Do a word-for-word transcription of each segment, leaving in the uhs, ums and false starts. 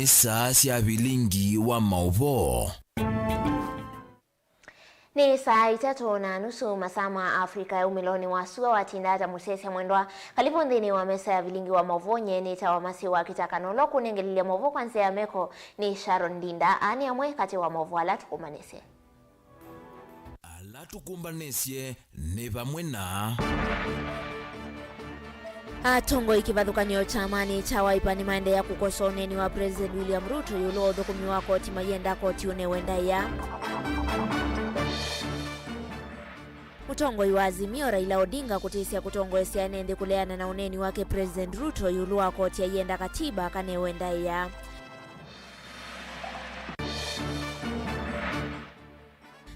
Saa sya vilingi wa maũvoo. Nĩ saa itatũ na nusu masaa ma Afrika ya umĩlonĩ wa sua. Watinda ata mũsyaĩĩsya mwendwa? Kalĩvu nthĩnĩ wa mesa ya vilingi wa maũvoo. Nyie nĩtawa Masi wa Kĩtaka, na ũla ũkũnengelelya maũvoo kwa nzĩa ya meko nĩ Sharon Ndinda. Aa nĩ amwe katĩ wa maũvoo ala tũkũmanyĩsye. Ala tũkũmbanĩsye nĩ vamwe na. Atongoi kĩvathũkany'o kyamanĩ kya Wiper nĩmaendeea kũkosoa ũneeni wa President William Ruto ĩũlũ wa ũthũkũmi wa koti, mayenda koti ũnewe ndaĩa. Mũtongoi wa Azimio Raila Odinga kũtĩsya kũtongoesya ene nthĩ kũleana na ũneeni wake President Ruto ĩũlũ wa koti ayenda katiba akanewe ndaĩa.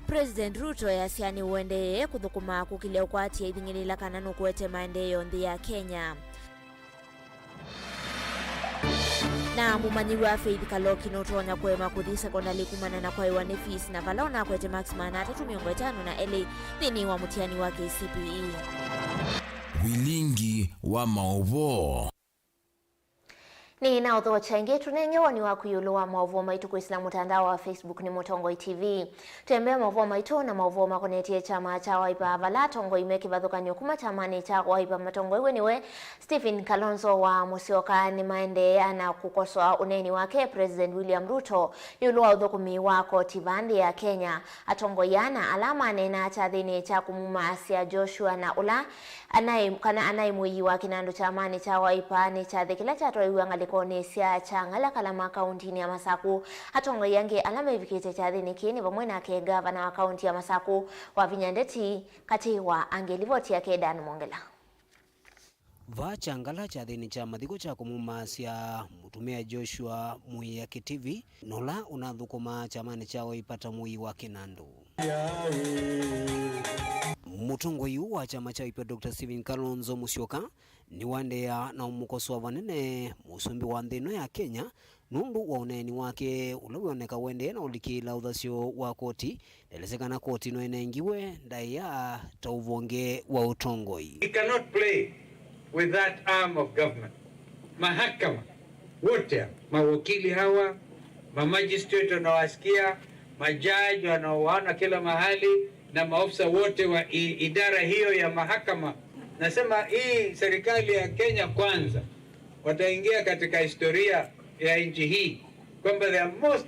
President Ruto easya nĩũendee kũthũkũma kũkĩlya ũkwatya ithing'ĩlĩla kana nũkũete maendeeo nthĩ ya Kenya. Na mũmanyĩw'a Faith Kaloki nũtonya kũema kũthi sekondalĩ kumana na kwaĩwa nĩ fees, na vala ũnakwete marks maana atatũ mĩongo ĩtano na elĩ nthĩnĩ wa mũtiani wa K C P E. Vilingi wa maũvoo. Nĩ na ũthokya ĩngĩ, tũnenge woni waku ĩũlũ wa maũvoo maitũ kwĩsĩla mũtandao wa Facebook nĩ Mũtongoi T V. Twĩambĩa maũvoo maitũ na maũvoo makonetye kyama kya Wiper, vala atongoi me kĩvathũkany'o kuma kyamanĩ kya Wiper matongoew'e nĩwe Stephen Kalonzo wa Musyoka nĩmaendeea na kũkosoa ũneeni wake President William Ruto ĩũlũ wa ũthũkũmi wa koti vaa nthĩ ya Kenya. Atongoi aa na ala maneenaa kyathĩnĩ kya kũmumaasya Joshua na ũla anaĩ-, kana anaĩ mũii wa kĩnandũ kyamanĩ kya Wiper nĩ kyathĩ kĩla kyatwaiwe ngalĩkonĩ sya Kyangala Kalama kauntinĩ ya Masaku. Atongoi angĩ ala mevikĩte kyathĩnĩ kĩĩ nĩ vamwe nake ngavana wa kaunti ya Masaku, Wavinya Ndeti, katĩ wa angĩ. Livoti yake Dan Mwongela. Vaa Kyangala kyathĩnĩ kya mathiko kya kũmumaasya mũtumĩa Joshua Mũiaki Tivi, na ũla ũnathũkũmaa kyamanĩ kya Wiper ta mũii wa kĩnandũ. Mũtongoi ũũ wa kyama kya Wiper, Doctor Stephen Kalonzo Musyoka, nĩwaendeea na ũmũkosoa vanene mũsumbĩ wa nthĩ ĩno ya Kenya nũndũ wa ũneeni wake ũla wĩoneka ũendee na ũlikĩĩla ũthasyo wa koti. Ndelesye kana koti no ĩnengiwe ndaĩa ta ũvonge wa ũtongoi. We cannot play with that arm of government. Mahakama, wote, mawakili hawa, mamagistrate wanawasikia, majaji wanaowaona kila mahali, na maofisa wote wa i-, idara hiyo ya mahakama. Nasema hii serikali ya Kenya Kwanza wataingia katika historia ya nchi hii kwamba they are most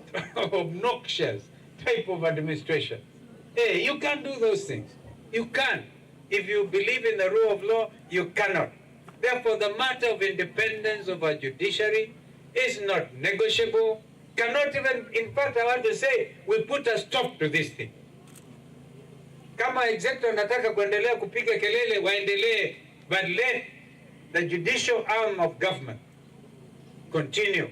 obnoxious type of administration. Hey, you can't do those things. You can't. If you believe in the rule of law, you cannot. Therefore, the matter of independence of our judiciary is not negotiable. Cannot even, in fact, I want to say, we put a stop to this thing. Kama executive wanataka kuendelea kupiga kelele, waendelee, but let the judicial arm of government continue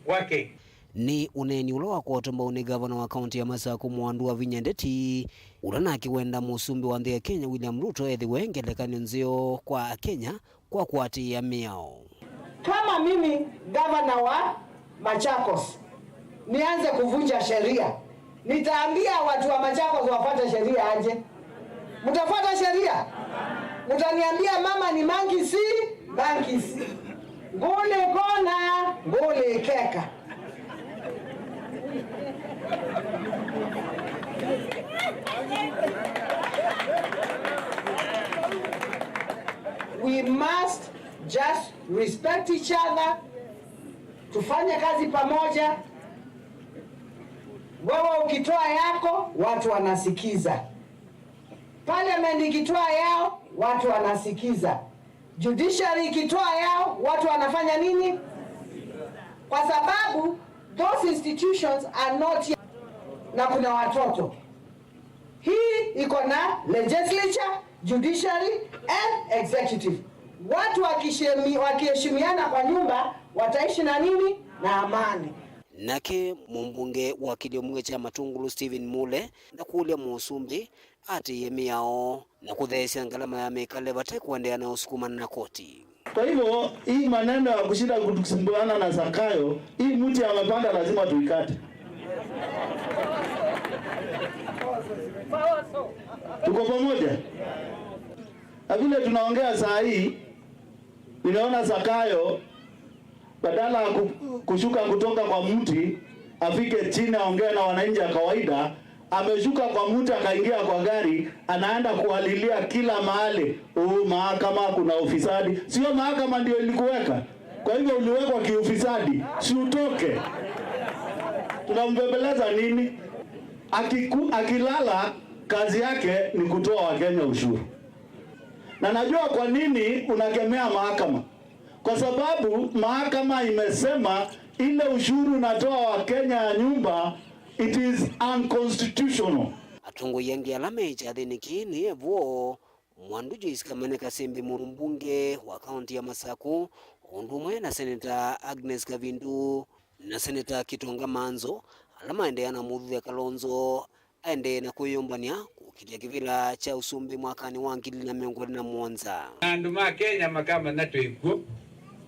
working. Nĩ ũneeni ũla wakwatwa mbau nĩ ngavana wa kaunti ya Masaku Mwandũ Wavinya Ndeti, ũla nake wenda mũsumbĩ wa nthĩ ya Kenya William Ruto ethĩwe ngelekany'o nzeo kwa Akenya kwa kũatĩĩa mĩao. Kama mimi gavana wa Machakos nianze kuvunja sheria, nitaambia watu wa Machakos wafuate sheria aje? Mtafuata sheria? Mtaniambia mama ni monkey see, monkey see. Ngũlĩ kona, ngũlĩ keka. We must just respect each other. Tufanye kazi pamoja. Wewe ukitoa yako, watu wanasikiza. Parliament ikitoa yao, watu wanasikiza. Judiciary ikitoa yao, watu wanafanya nini? Kwa sababu those institutions are not yet, na kuna watoto. Hii iko na legislature, judiciary and executive. Watu wakishemi-, wakiheshimiana kwa nyumba, wataishi na nini? Na amani. Nake mũmbunge wa kĩlio mũnge kya Matungulu Stephen Mule ndakũlya mũsumbĩ atĩĩe mĩao na kũtheesya ngalama ya mĩkale vate kũendeea na ũsukumana na koti. Kwa hivyo, hii maneno ya kushinda kutusumbuana na Zakayo, hii mti amepanda lazima tuikate. Tuko pamoja? Na vile tunaongea saa hii, ninaona Zakayo Badala ya ku-, kushuka kutoka kwa mti, afike chini aongee na wananchi ya kawaida, ameshuka kwa mti akaingia kwa gari, anaenda kuwalilia kila mahali, "Oh, mahakama kuna ufisadi." Sio mahakama ndio ilikuweka? Kwa hivyo uliwekwa kiufisadi, si utoke? Tunambembeleza nini? Akiku-, akilala, kazi yake ni kutoa Wakenya ushuru. Na najua kwa nini unakemea mahakama. Kwa sababu mahakama imesema ile ushuru unatoa Wakenya ya nyumba, it is unconstitutional. Atongoi angĩ ala me kyathĩnĩ kĩĩ nĩ vo Mwandu Joyce Kamene Kasembe, mũmbunge wa kaunti ya Masaku, o ũndũ ũmwe na Seneta Agnes Kavindu na Seneta Kitonga Manzo, ala maendeea na mũthuthya Kalonzo aendee na kwĩyũmbany'a kũkitĩa kĩvĩla kya ũsumbĩ mwakanĩ wa ngili ilĩ na mĩongo ĩlĩ na mũonza. Na andũ ma Kenya makamanya twĩ kw'o.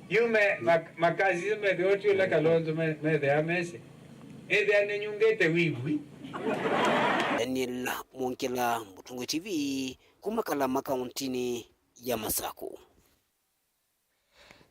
Yu me, mak-, makasisye methĩwa ti ũla Kalonzo me-, methĩaa mesĩ. Nĩthĩa nĩnyungĩte wĩw'i. Daniel Mwongela, Mũtongoi T V, kuma Kalama, kauntinĩ ya Masaku.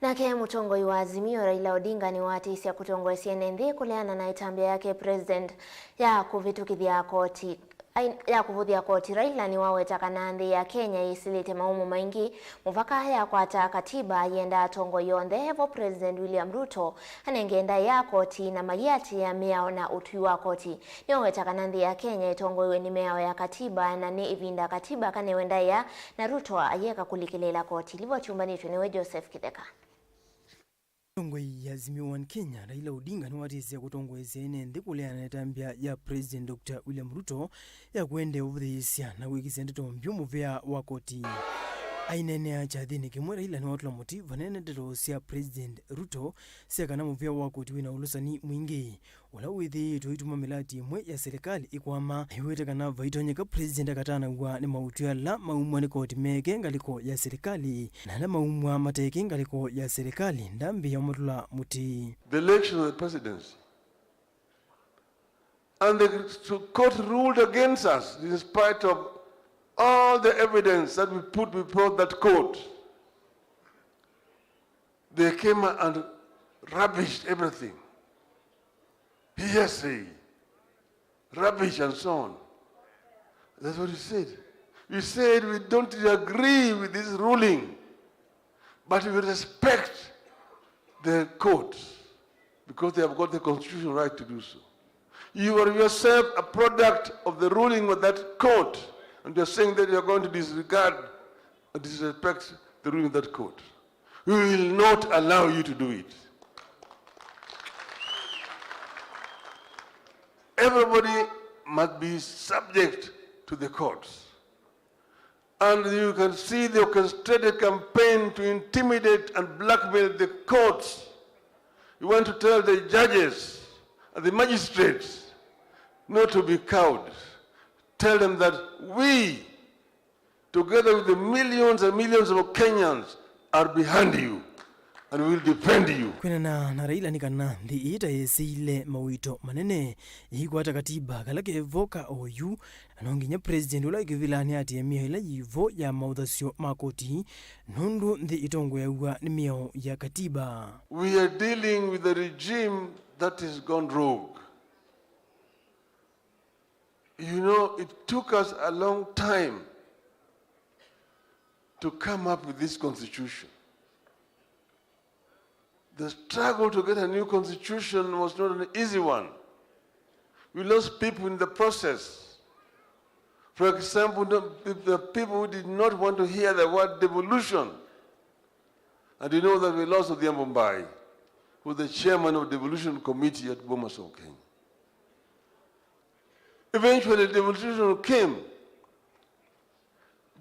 Nake mũtongoi wa Azimio, Raila Odinga, nĩwatĩĩsya kũtongoesya ene nthĩ kũleana na ĩtambya yake President ya kũvĩtũkĩthya koti, ai, ya kũvũthya koti. Raila nĩwaweta kana nthĩ ya Kenya yĩsĩlĩte maumo maingĩ mũvaka yakwata katiba, yenda atongoi onthe vo President William Ruto anenge ndaĩa koti na mayĩatĩĩa mĩao na ũtwi wa koti. Nĩwaweta kana nthĩ ya Kenya ĩtongoew'e nĩ mĩao ya katiba na nĩ ĩvinda katiba kanewe ndaĩa, na Ruto ayĩeka kũlikĩlĩĩla koti. Livoti yũmbanĩtw'e nĩwe Joseph Kĩtheka. Mũtongoi ya Azimio One Kenya, Raila Odinga, nĩwatĩĩsya kũtongoesya ene nthĩ kũleana na ĩtambya ya President Doctor William Ruto ya kũendeea ũvũthĩĩsya na kwĩkĩsya ndeto mbyũ mũvea wa koti. Aineenea kyathĩnĩ kĩmwe, Raila nĩwatũla mũtĩ vanene ndeto sya President Ruto sya kana mũvea wa koti wĩ na ũlũsani mwingĩ, ũla wĩthĩĩtwe ũituma mĩlati ĩmwe ya silikalĩ ĩkwama. Aiweta kana vaitonyeka President akatanaw'a nĩ maũtwi ala maumw'a nĩ koti meke ngalĩko ya silikalĩ, na ala maumw'a mateke ngalĩko ya silikalĩ ndambĩĩa ũmatũla mũtĩ. The election of the presidency and the court ruled against us in spite of all the evidence that we put before that court. They came and rubbished everything. Hearsay, rubbish and so on. That's what he said. He said, "We don't agree with this ruling, but we respect the court because they have got the constitutional right to do so." You are yourself a product of the ruling of that court, and you're saying that you're going to disregard and disrespect the ruling of that court. We will not allow you to do it. Everybody must be subject to the courts. And you can see the orchestrated campaign to intimidate and blackmail the courts. You want to tell the judges and the magistrates not to be cowed. Tell them that we, together with the millions and millions of Kenyans, are behind you and will defend you. Kwĩanana na Raila nĩ kana nthĩ ĩĩ ta yĩsĩile mawĩto manene, yĩikwata katiba kala kevo ka oyu, na no nginya President ũla wĩ kĩvĩlanĩ atĩe mĩao ĩla yĩvo ya maũthasyo ma koti, nũndũ nthĩ ĩtongoeaw'a nĩ mĩao ya katiba. We are dealing with a regime that has gone rogue. You know, it took us a long time to come up with this constitution. The struggle to get a new constitution was not an easy one. We lost people in the process. For example, the, the people who did not want to hear the word devolution. And you know that we lost Odhiambo Mbai, who was the chairman of devolution committee at Bomas of Kenya. Eventually, devolution came,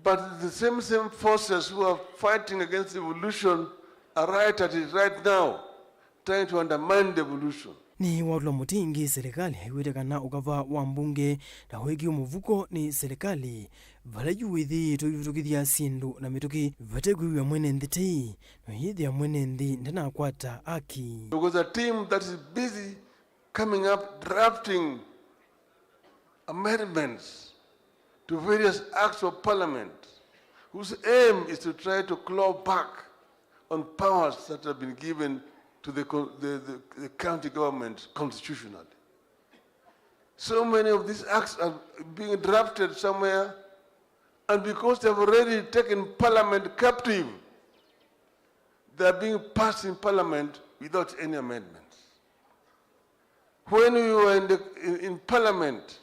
but the same, same forces who are fighting against devolution are right at it right now, trying to undermine devolution. Nĩ watũla mũtĩ ĩngĩ silikalĩ aiw'ĩte kana ũkava wa mbunge na wĩkĩwe mũvuko nĩ silikalĩ, vala yu wĩthĩĩtwe ũivĩtũkĩthya syĩndũ na mĩtũkĩ vate kwĩw'a mwene nthĩ tei, na yĩthĩa mwene nthĩ ndanakwata aki. There was a team that is busy coming up drafting amendments to various acts of parliament whose aim is to try to claw back on powers that have been given to the, co- the, the, the county government constitutionally. So many of these acts are being drafted somewhere, and because they've already taken parliament captive, they are being passed in parliament without any amendments. When we were in, the, in, in parliament,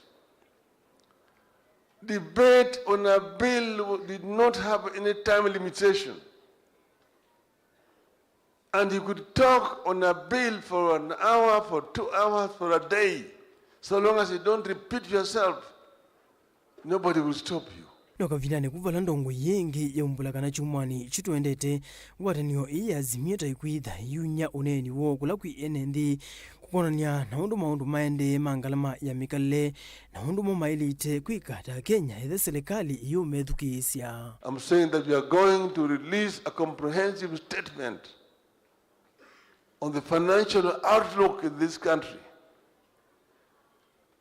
debate on a bill did not have any time limitation. And you could talk on a bill for an hour, for two hours, for a day. So long as you don't repeat yourself, nobody will stop you. No kavindanĩ ku vala ndongoi yĩngĩ yaumbũla kana kyumwanĩ kyu tũendete, ngwatanĩo ĩĩ ya Azimio ta ĩkwĩtha ĩiunya ũneeni woo kũla kwĩ ene nthĩ, kũkonany'a na ũndũ maũndũ maendee ma ngalama ya mĩkalĩle na ũndũ mo maĩlĩte kwĩka ta Kenya ethĩwa silikalĩ ĩyũmethukĩĩsya. I'm saying that we are going to release a comprehensive statement on the financial outlook in this country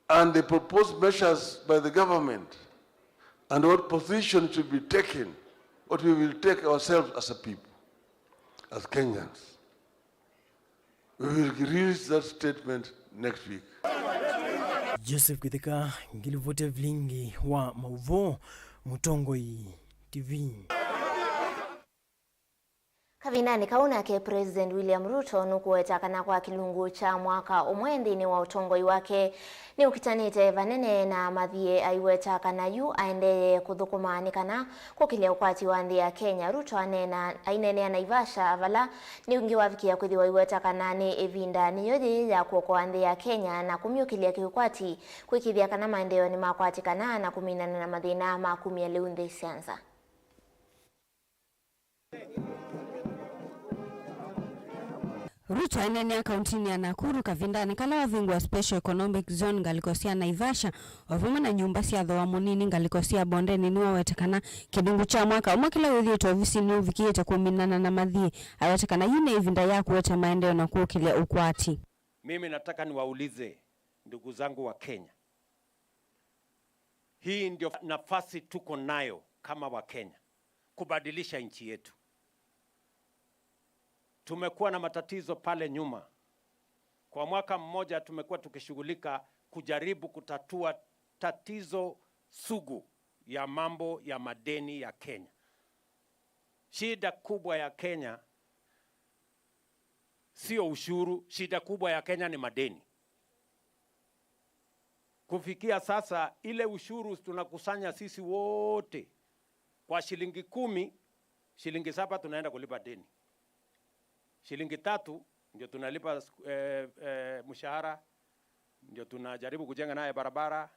and the proposed measures by the government and what position should be taken, what we will take ourselves as a people, as Kenyans. We will release that statement next week. Joseph Kithika, ngilivoti ya vilingi wa mauvoo, Mũtongoi T V. Kavindanĩ kau nake President William Ruto nũkũweta kana kwa kĩlungu kya mwaka ũmwe nthĩnĩ wa ũtongoi wake, nĩũkitanĩte vanene na mathiĩ aiweta kana yu aendee kũthũkũma nĩ kana kũkĩlya ũkwati wa nthĩ ya Kenya. Ruto aneena, aineenea Naivasha vala nĩngĩ wavikĩa kwĩthĩwa aiweta kana nĩ ĩvinda nĩyo yĩĩ ya kũokoa nthĩ ya Kenya na kũmyũkĩlya kĩũkwati, kwĩkĩĩthya kana maendeeo nĩmakwatĩkana na kũminana na mathĩna ma kumya lĩu nthĩ sya nza. Ruto aineenea kauntinĩ ya Nakuru kavindanĩ kala wavingũa Special Economic Zone ngalĩko sya Naivasha, o vamwe na nyũmba sya thooa mũnini ngalĩko sya Bondeni, nĩwaweta kana kĩlungu kya mwaka ũmwe kĩla wĩthĩĩtwe ovisinĩ nĩũvikĩĩte kũminana na mathiĩ. Aweta kana yu nĩ ĩvinda ya kũete maendeeo na kũkĩlya ũkwati. Mimi nataka niwaulize, ndugu zangu wa Kenya, hii ndio nafasi tuko nayo kama Wakenya kubadilisha nchi yetu. Tumekuwa na matatizo pale nyuma. Kwa mwaka mmoja tumekuwa tukishughulika kujaribu kutatua tatizo sugu ya mambo ya madeni ya Kenya. Shida kubwa ya Kenya sio ushuru, shida kubwa ya Kenya ni madeni. Kufikia sasa, ile ushuru tunakusanya sisi wote, kwa shilingi kumi, shilingi saba tunaenda kulipa deni. Shilingi tatu ndio tunalipa, eh, eh, mshahara, ndio tunajaribu kujenga naye barabara,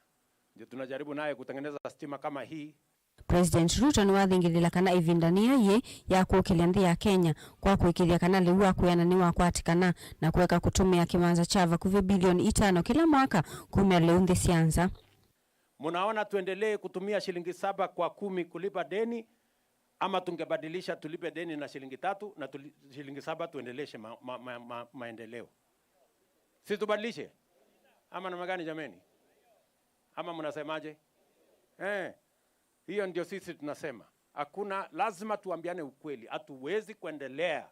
ndio tunajaribu naye kutengeneza stima kama hii. President Ruto nĩwathingĩlĩla kana ĩvinda nĩyo yĩĩ ya kũkĩlya nthĩ ya Kenya kwa kũĩkĩĩthya kana lĩu wa kwĩana nĩwakwatĩkana na kũeka kũtũmĩa kĩwanza kya vakuvĩ bilioni itano kĩla mwaka kumya lĩu nthĩ sya nza. Mnaona tuendelee kutumia shilingi saba kwa kumi kulipa deni, ama tungebadilisha tulipe deni na shilingi tatu na tuli-, shilingi saba tuendeleshe ma-, ma-, ma-, ma-, maendeleo? Si tubadilishe? Ama namna gani jameni? Ama mnasemaje? Eh, hiyo ndio sisi tunasema. Hakuna, lazima tuambiane ukweli. Hatuwezi kuendelea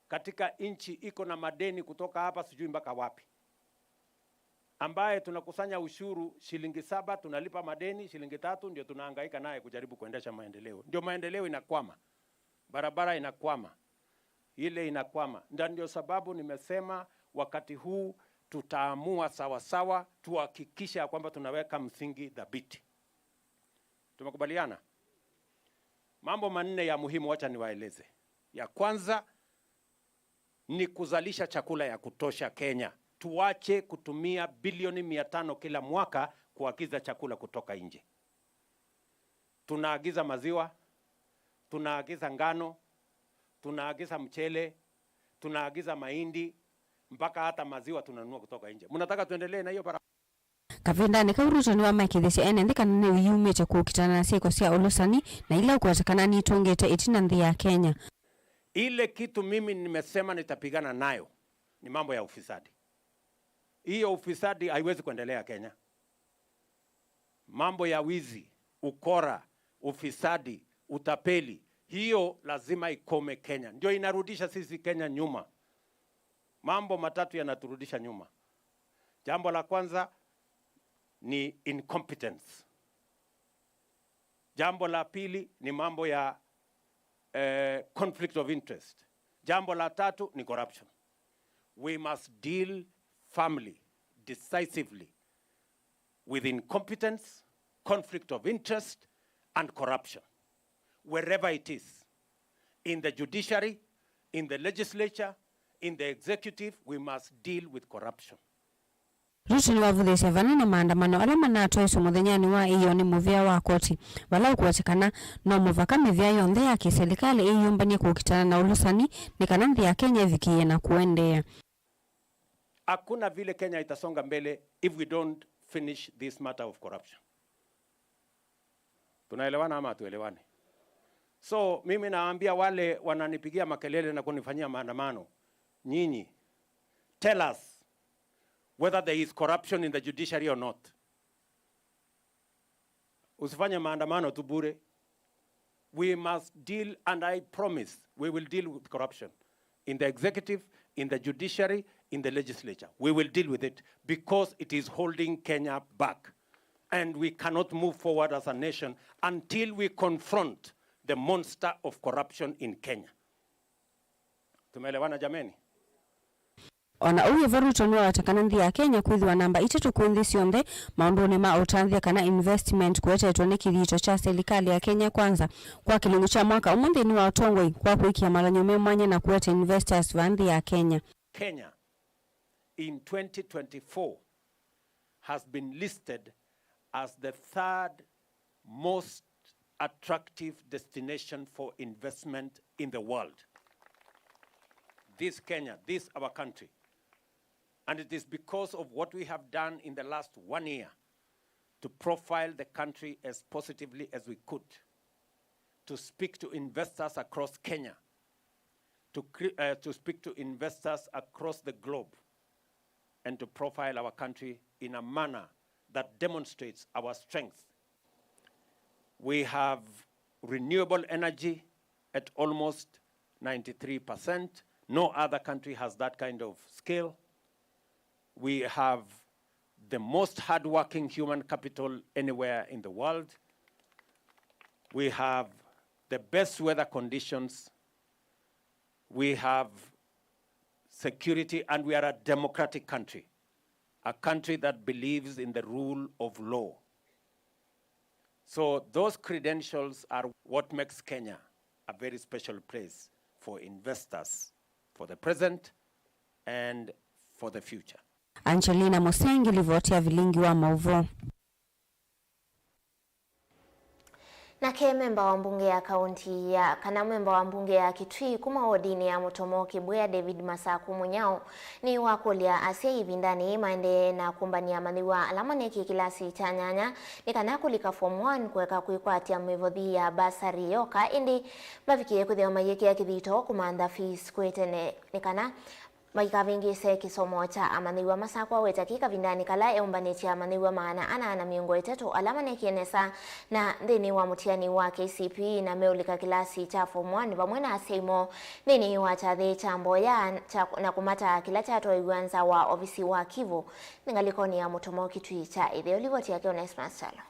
katika nchi iko na madeni kutoka hapa sijui mpaka wapi, ambaye tunakusanya ushuru shilingi saba, tunalipa madeni shilingi tatu, ndio tunahangaika naye kujaribu kuendesha maendeleo. Ndio maendeleo inakwama, barabara inakwama, ile inakwama. Ndio, ndio sababu nimesema wakati huu tutaamua sawasawa, tuhakikisha ya kwamba tunaweka msingi thabiti. Tumekubaliana? Mambo manne ya muhimu, wacha niwaeleze. Ya kwanza ni kuzalisha chakula ya kutosha Kenya. Tuache kutumia bilioni mia tano kila mwaka kuagiza chakula kutoka nje. Tunaagiza maziwa, tunaagiza ngano, tunaagiza mchele, tunaagiza mahindi, mpaka hata maziwa tunanunua kutoka nje. Mnataka tuendelee na hiyo barabara? Kavindanĩ kau, Ruto nĩwamaĩkĩĩthĩsye ene nthĩ kana nĩwĩyumĩte kũkitana na syĩko sya ũlũsani na ila ũkwete kana nitũngĩte ĩtina nthĩ ya Kenya. Ile kitu mimi nimesema nitapigana nayo ni mambo ya ufisadi. Hiyo ufisadi haiwezi kuendelea Kenya. Mambo ya wizi, ukora, ufisadi, utapeli, hiyo lazima ikome Kenya. Ndio inarudisha sisi Kenya nyuma. Mambo matatu yanaturudisha nyuma. Jambo la kwanza ni incompetence. Jambo la pili ni mambo ya, eh, conflict of interest. Jambo la tatu ni corruption. We must deal firmly, decisively with incompetence, conflict of interest, and corruption. Wherever it is, in the judiciary, in the legislature, in the executive, we must deal with corruption. Ruto nĩwavũthĩĩsye vana na maandamano ala manatwaĩtwe mũthenyanĩ wa ĩyoo nĩ mũvĩa wa koti, vala ũkũwetekana no mũvaka mĩvĩa yonthe ya kĩsilikalĩ ĩyũmbany'e kũkitana na ũlũsani nĩ kana nthĩ ya Kenya ĩvikĩĩe na kũendeea. Hakuna vile Kenya itasonga mbele if we don't finish this matter of corruption. Tunaelewana ama hatuelewani? So, mimi naambia wale wananipigia makelele na kunifanyia maandamano, nyinyi, tell us whether there is corruption in the judiciary or not. Usifanye maandamano tu bure. We must deal, and I promise we will deal with corruption in the executive, in the judiciary, in the legislature. We will deal with it because it is holding Kenya back. And we cannot move forward as a nation until we confront the monster of corruption in Kenya. Tumeelewana jameni? O na ũu wĩ vo, Ruto nĩwaweta kana nthĩ ya Kenya kwĩthĩwa namba itatũ kwĩ nthĩ syonthe maũndũnĩ ma ũtanzĩa kana investment kũetetwe nĩ kĩthito kya silikalĩ ya Kenya Kwanza kwa kĩlungu kya mwaka ũmwe nthĩnĩ wa ũtongoi kwa kũĩkĩa malany'o me mwanya na kũete investors vaa nthĩ ya Kenya. Kenya in twenty twenty-four has been listed as the third most attractive destination for investment in the world. This Kenya, this our country. And it is because of what we have done in the last one year to profile the country as positively as we could, to speak to investors across Kenya, to cre-, uh, to speak to investors across the globe, and to profile our country in a manner that demonstrates our strength. We have renewable energy at almost ninety-three percent. No other country has that kind of scale. We have the most hardworking human capital anywhere in the world. We have the best weather conditions. We have security, and we are a democratic country, a country that believes in the rule of law. So those credentials are what makes Kenya a very special place for investors, for the present and for the future. Angelina Musengi, livoti ya Vilingi wa Mauvoo. Nake memba wa mbunge ya kaunti ya, kana memba wa mbunge ya Kitui kuma wodinĩ ya Mũtomo Kĩbwĩa, David Masaku Mũnyao, nĩwakũlya asyai ĩvindanĩ yĩĩ maendee na kũmbany'a amanyĩw'a ala maneekie kĩlasi kya nyanya nĩ kana kũlika form one kũeka kwĩkwatya mĩvothi ya bursary yoka, ĩndĩ mavikĩe kwĩthĩwa mayĩkĩa kĩthito kũmantha fees kwĩ tene nĩ kana maikavĩngĩĩse kĩsomo kya amanyĩw'a. Masaku aweta kĩ kavindanĩ kala eũmbanĩtye amanyĩw'a maana ana na mĩongo ĩtatũ ala maneekie nesa na nthĩnĩ wa mũtiani wa K C P E na meũlika kĩlasi kya form one vamwe na asyai moo nthĩnĩ wa kyathĩ kya mboya kya, na kũmataa kĩla kyatwaiw'a nza wa ovisi wa Kivu ngalĩkonĩ ya Mũtomo Kitui kya ĩtheo. Livoti yake Onesmus Kyalo.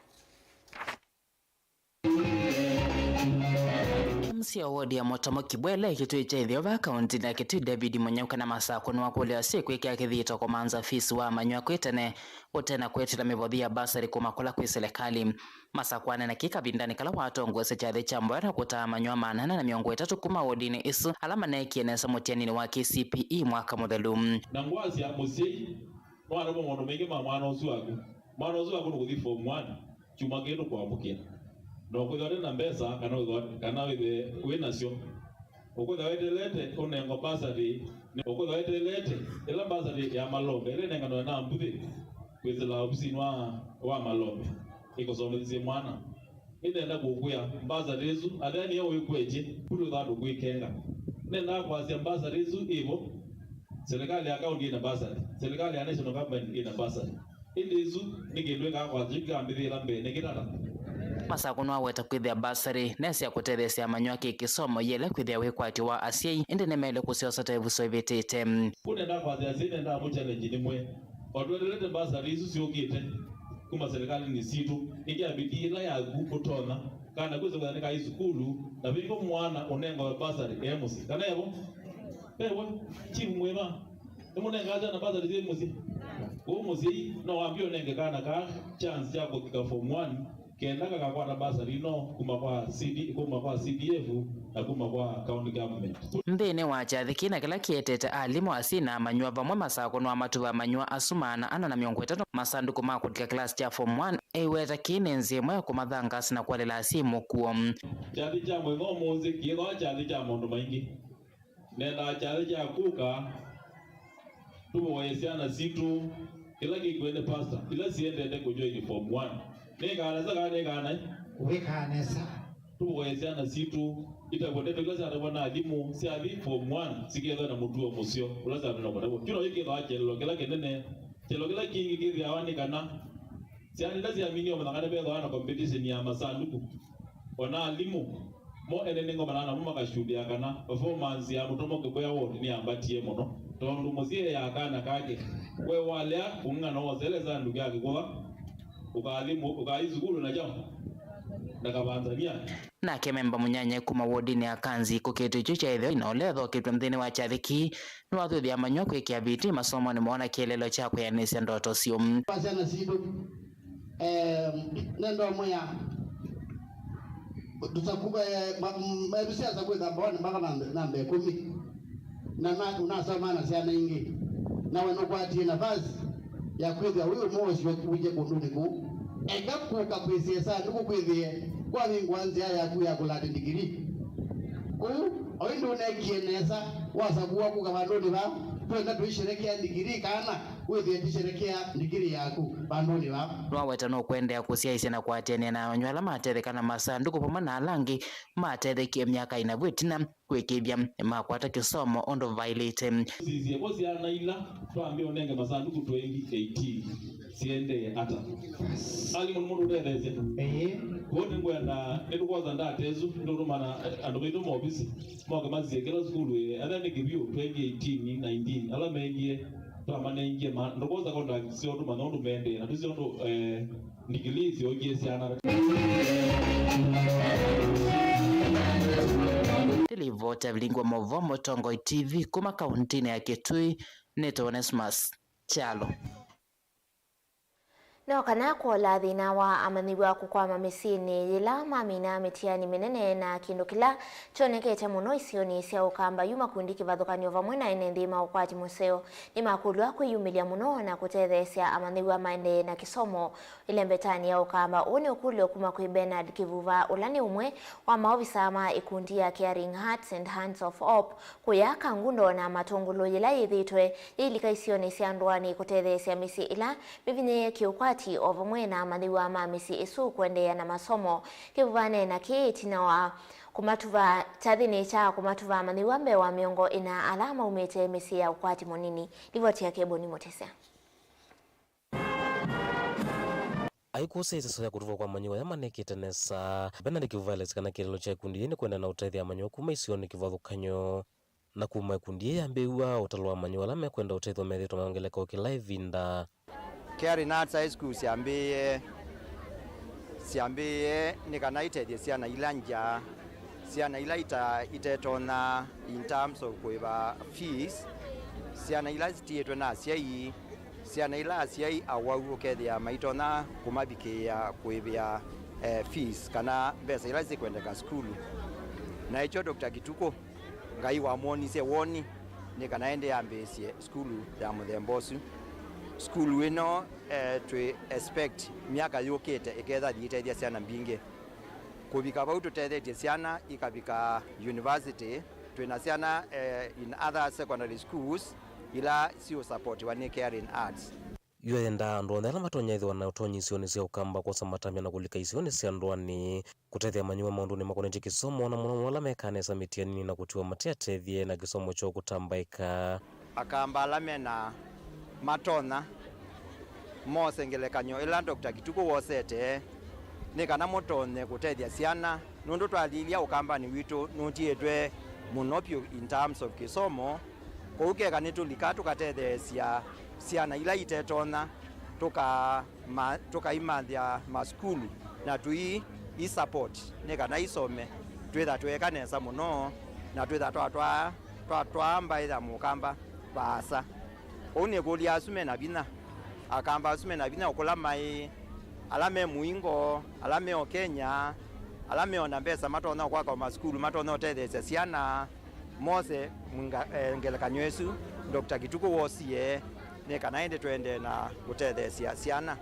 Mũseo wodi ya Mũtomo Kĩbwĩa, Kitui kya ĩtheo vaa kaunti ya Kitui, David Mũnyao kana Masaku nĩwakũlya asyai kwĩkĩa kĩthito kũmantha fees wa amanyĩw'a kwĩ tene ũte na kwĩtĩla mĩvothi ya bursary kuma kũla kwĩ silikalĩ. Masaku anena kĩ kavindanĩ kala watongoesya kyathĩ kya mboya na kũtaa amanyĩw'a maana ana na mĩongo ĩtatũ kuma wodinĩ ĩsu ala maneekie nesa mũtianinĩ wa K C P E mwaka mũthelu. Na ngwasya mũsyai no aremwe maũndũ maingĩ ma mwana ũsu waku. Mwana ũsu waku nũkũthi form one, kyumwa kĩĩ nũkwamũkĩa. Na ũkwĩthĩwa ũte na mbesa kana wĩthwa-, kana wĩthĩe wĩ nasyo. Ũkwĩthĩwa weteelete ũnengwa bursary, ũkwĩthĩwa weteelete ĩla bursary ya malombe ĩla ĩnenganwe na mbuthĩ kwĩsĩla ovisinĩ wa, wa malombe ĩkũsomethasye mwana. Nĩnenda kũkwĩa, bursary ĩsu, athea nĩyo wĩkwetye, kũlĩ ũthandu kwĩkenga. Nĩnendaa kwasya bursary ĩsu ĩvo. Serikali ya county ĩna bursary, serikali ya national government ĩna bursary. Ĩndĩ ĩsu nĩ kĩndũ ĩkaa kwasya kĩkambĩthĩĩla mbee nĩ kĩtata. Masako nĩwaweta kwĩthĩa mbasarĩ nesa ya kũtetheesya amanyĩw'a kĩ kĩsomo yĩele kwĩthĩa wĩkwatyo wa asyai, ĩndĩ nĩmaĩle kũsyosa ta ĩvuso ĩvĩtĩte. Kũ nenda kwathĩa asyai, nenda amũ challenge nĩmwĩe, o twendelete mbasarĩ isu syũkĩte kuma serikalinĩ sitũ, nĩkĩ abidi ĩla yaku ũtonya kana kwĩsa kwĩthĩa nĩkaĩ sukulu, na vĩndĩ mwana ũnengawe mbasarĩ e mũsyĩ kana evo? Evo, chief mwĩva, nĩmũnengaa syana mbasarĩ syĩ mũsyĩ? Kũu mũsyai no wambie ũnenge kana kaa chance ya kũthika form one, kenda kakakwata mbasarĩ ino kuma kwa C D, kuma kwa C D F na kuma kwa county government. Nthĩnĩ wa kyathĩ kĩĩ na kĩla kĩetete alimũ, asyai na amanyĩw'a vamwe, Masako nĩwamatuvaa amanyĩw'a asu maana ana na mĩongo ĩtatũ masandũkũ ma kũlika kĩlasi kya form one. Eiweta kĩĩ nĩ nzĩa ĩmwe ya kũmathangaasa na kũalela asyai mũkuo. Kyathĩ kya mũthenya ũmũnthĩ kĩthĩwa kyathĩ kya maũndũ maingĩ. Nendaa kyathĩ kya kũka tũvoye syana sitũ, kĩla kĩkw'e nĩ pastor, ila siendete kũjoin form one. Nĩkaa nesa kana nĩkaa naĩ? Wĩkaa nesa. Tũvoye syana sitũ itavwetete, ila syatavwa na alimũ, syathi form one, sikethwa na mũtuo mũseo ũla syatũna kũtavwa. Kyu no kĩthĩwa kyelelo kĩla kĩnene, kyelelo kĩla kĩngĩ kĩthĩawa nĩ kana syana ila syaminie ũmanya kana nĩvethĩwa na competition ya masanduku. O na alimũ mo ene nĩngomanaa namo makashuhudia kana performance ya mũtomo Kĩkũya ward nĩyambatie mũno, tondũ mũsyĩ eaa kana kake, we walea kũng'ang'ana wosele sanduku ya kĩkũva, ũkathi mu-, ũkathi sukulu na kyaũ? Na kavanzania. Nake memba mũnyanyae kuma wodinĩ ya Kanzi, kĩkĩto kyu kya ĩtheo na ũla ethoketwe nthĩnĩ wa kyathĩ kĩĩ nĩwathuthya amanyĩw'a kwĩkĩa vitii masomonĩ moo na kĩeleelo kya kwĩanĩsya ndoto syoo. Kwa syana sitũ, eh, nenda ũmwĩa, tũsaku-, eh, ma-, m-, mebĩsya sakuĩka mbaonĩ mpaka namba, namba ĩkũmi. Na, na ũnasomaa na syana ingĩ, nawe nũkwatie navasi ya kwĩthĩa wĩ ũmwe ũsyokie kũndũnĩ kũu. Eka kũka kwĩsĩa ĩsandũkũ kwĩthĩe kwavingũa nzĩa yaku ya kũlata ndigirii. Kũu, oĩ ndũneekie nesa, wasakũwa kũka vandũnĩ vaa, twenda tũisherekea ndigirii kana wĩthĩe tũisherekea ndigirii yaku vandũnĩ vaa. Nĩwaweta nũkũendeea kũsyaĩĩsya na kũatĩanĩa na amanyĩw'a ala matetheka na masandũkũ vamwe na ala angĩ matethekie myaka ĩna vu ĩtina. Kũĩkĩĩthya nĩmakwata kĩsomo ũndũ vaĩlĩte. Sisye vo syana ila twambie ũnenge masanduku twenty eighteen siendee ata? Alimũ nĩ mũndũ ũtetheesya. Ĩĩ. Kwoou nĩngwenda, nĩtũkwosa ndata ĩsu, nĩtũtũmana, eh, andũ maitũ ma ovisi moke masisye kĩla sukulu ĩ, ethĩa nĩ kĩvyũ twenty eighteen nineteen, ala mendie twamanengie ma, ndũkwosa contact syoo tũmanya ũndũ mendee, na tũsĩ ũndũ, eh, Nĩ livoti ya vilingi wa maũvoo Mũtongoi T V kuma kauntinĩ ya Kitui, nĩtawa Onesmus Kyalo. No kana kwola thĩna wa amanyĩw'a kũkwama mĩsyĩnĩ yĩla mamina mĩtiani mĩnene, na kĩndũ kĩla kyonekete mũno isionĩ sya Ũkamba yu makundi kĩvathũkany'o vamwe na ene nthĩ ma ũkwati mũseo nĩmakũlw'a kwĩyumĩlya mũno na kũtetheesya amanyĩw'a maendee na kĩsomo. Ĩlembetanĩ ya Ũkamba, ũũ nĩ ũkũlyo kuma kwĩ Bernard Kĩvuva, ũla nĩ ũmwe wa maovisaa ma ĩkundi ya Caring Hearts and Hands of Hope kũya Kangundo na Matũngũlũ, yĩla yĩthĩĩtwe yĩilika isionĩ sya ndũanĩ kũtetheesya mĩsyĩ ĩla mĩvinyĩĩe kĩũkwati, o vamwe na amanyĩw'a ma mĩsyĩ ĩsu kũendeea na masomo. Kĩvuva aneena kĩĩ ĩtina wa kũmatuva, kyathĩnĩ kya kũmatuva amanyĩw'a mbee wa mĩongo ĩna ala maumĩte mĩsyĩ ya ũkwati mũnini. Livoti yake Boni Mũtesya. Aikũsya ĩseso ya kũtuvwa kwa amanyĩw'a ala manekĩte nesa. Bernard Kĩvuva aelesya kana kĩeleelo kya ĩkundi yĩĩ nĩ kwenda na ũtethya amanyĩw'a kuma isionĩ kĩvathũkany'o. Na kuma ĩkundi yĩĩ yambĩĩw'a, ũtalo wa amanyĩw'a ala mekwenda ũtethyo methĩĩtwe mayongeleka o kĩla ĩvinda. Caring Hearts High School syambĩĩe, syambĩĩe nĩ kana itethye syana ila ngya, syana ila ita-, itetonya in terms of kũĩva fees, syana ila sitiĩtwe na asyai, syana ila asyai awau ũkethĩa maitonya kũmavikĩĩa kũĩvĩa, eh, fees kana mbesa ila sikwendeka sukulu. Na ĩkyo Doctor Kituku, Ngai wamwonisye woni nĩ kana ende ambĩĩsye sukulu ya mũthemba ũsu. Sukulu ĩno, eh, twĩ expect myaka yũkĩte ĩketha ĩitethya syana mbingĩ. Kũvika vau tũtethetye syana ikavika university, twĩ na syana, eh, in other secondary schools ila siũsapotiwa nĩ Caring Hearts. Yu ayendaa andũ onthe ala matonya ĩthĩwa na ũtonyi isionĩ sya Ũkamba kwosa matambya na kũlika isionĩ sya ndũanĩ, kũtethya amanyĩw'a maũndũnĩ makonetye kĩsomo, na mũno mũno ala mekaa nesa mĩtianinĩ na kũtiwa mate atethye na kĩsomo kyoo kũtambaĩka. Akamba ala mena matonya mose ngelekany'o ĩla Doctor Kituku wosete, nĩ kana mũtonye kũtethya syana, nũndũ twalilya Ũkambanĩ witũ nũtiĩtwe mũno vyũ in terms of kĩsomo. Kwoou keka nĩtũlika tũkatetheesya syana ila itetonya, tũka- ma- tũkaimanthĩa masukulu na tũi i support nĩ kana isome, twĩtha twĩeka nesa mũno na twĩtha twatwaa twatwaa mbaĩ ya Mũkamba vaasa. Ũu nĩkũlya asu me na vinya, Akamba asu me na vinya o kũla maĩ, ala me mũingo, ala me o Kenya, ala me o na mbesa matonya kwaka o masukulu matonya ũtetheesya syana, mose mwinga- eh, ngelekany'o ĩsu Doctor Kituku wosie nĩ kana ĩndĩ tũendee na kũtetheesya syana.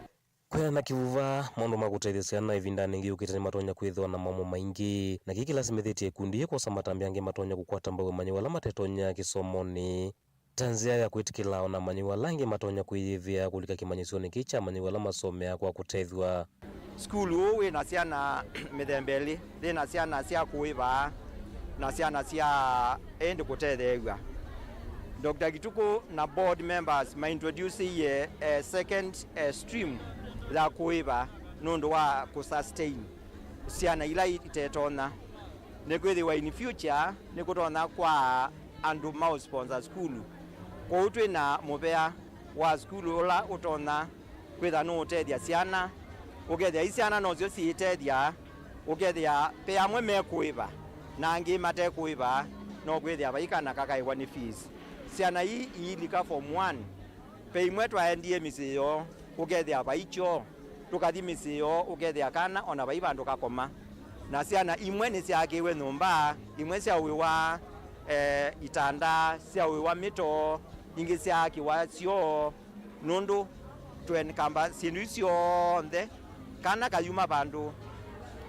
Kwĩana na kĩvuva, maũndũ ma kũtethya syana ĩvindanĩ ĩngĩ yũkĩte nĩmatonya kwĩthĩwa na maũmũ maingĩ, na kĩĩ kĩlasimĩthĩtye ikundi yĩĩ kwosa matambya angĩ matonya kũkwata mbau amanyĩw'a ala matetonya kĩsomonĩ, ta nzĩa ya kwĩtĩkĩla o na amanyĩw'a ala angĩ matonya kwĩyĩvĩa kũlika kĩmanyĩsyonĩ kĩĩ kya amanyĩw'a ala masomeaa kwa kũtethw'a. Sukulu ũũ wĩ na syana mĩthemba ĩlĩ, yĩ na syana sya kũĩva na syana sya ĩndĩ kũtetheew'a. Doctor Kituku na board members maintroducĩie, eh, second, eh, stream ya kũĩva nũndũ wa kũsustain syana ila itetonya. Nĩkwĩthĩwa in future nĩkũtonya kwa andũ maũsponsor sukulu. Kwoou twĩ na mũvea wa sukulu ũla ũtonya kwĩtha nũũtethya syana, ũkethĩa i syana nosyo syĩtethya, ũkethĩa ve amwe mekũĩva na angĩ matekũĩva, no kwĩthĩa vai kana kakaĩwa nĩ fees. Syana ii iilika form one, ve imwe twaendie mĩsyĩ yoo, ũkethĩa vai kyoo, tũkathi mĩsyĩ yoo, ũkethĩa kana o na vai vandũ kakoma. Na syana imwe nĩsyaakĩwe nyũmba, imwe syaũĩwa, eh, itanda, syaũĩwa mĩtoo, ingĩ syaakĩwa syoo, nũndũ tũenkamba syĩndũ isu syonthe, kana kayuma vandũ,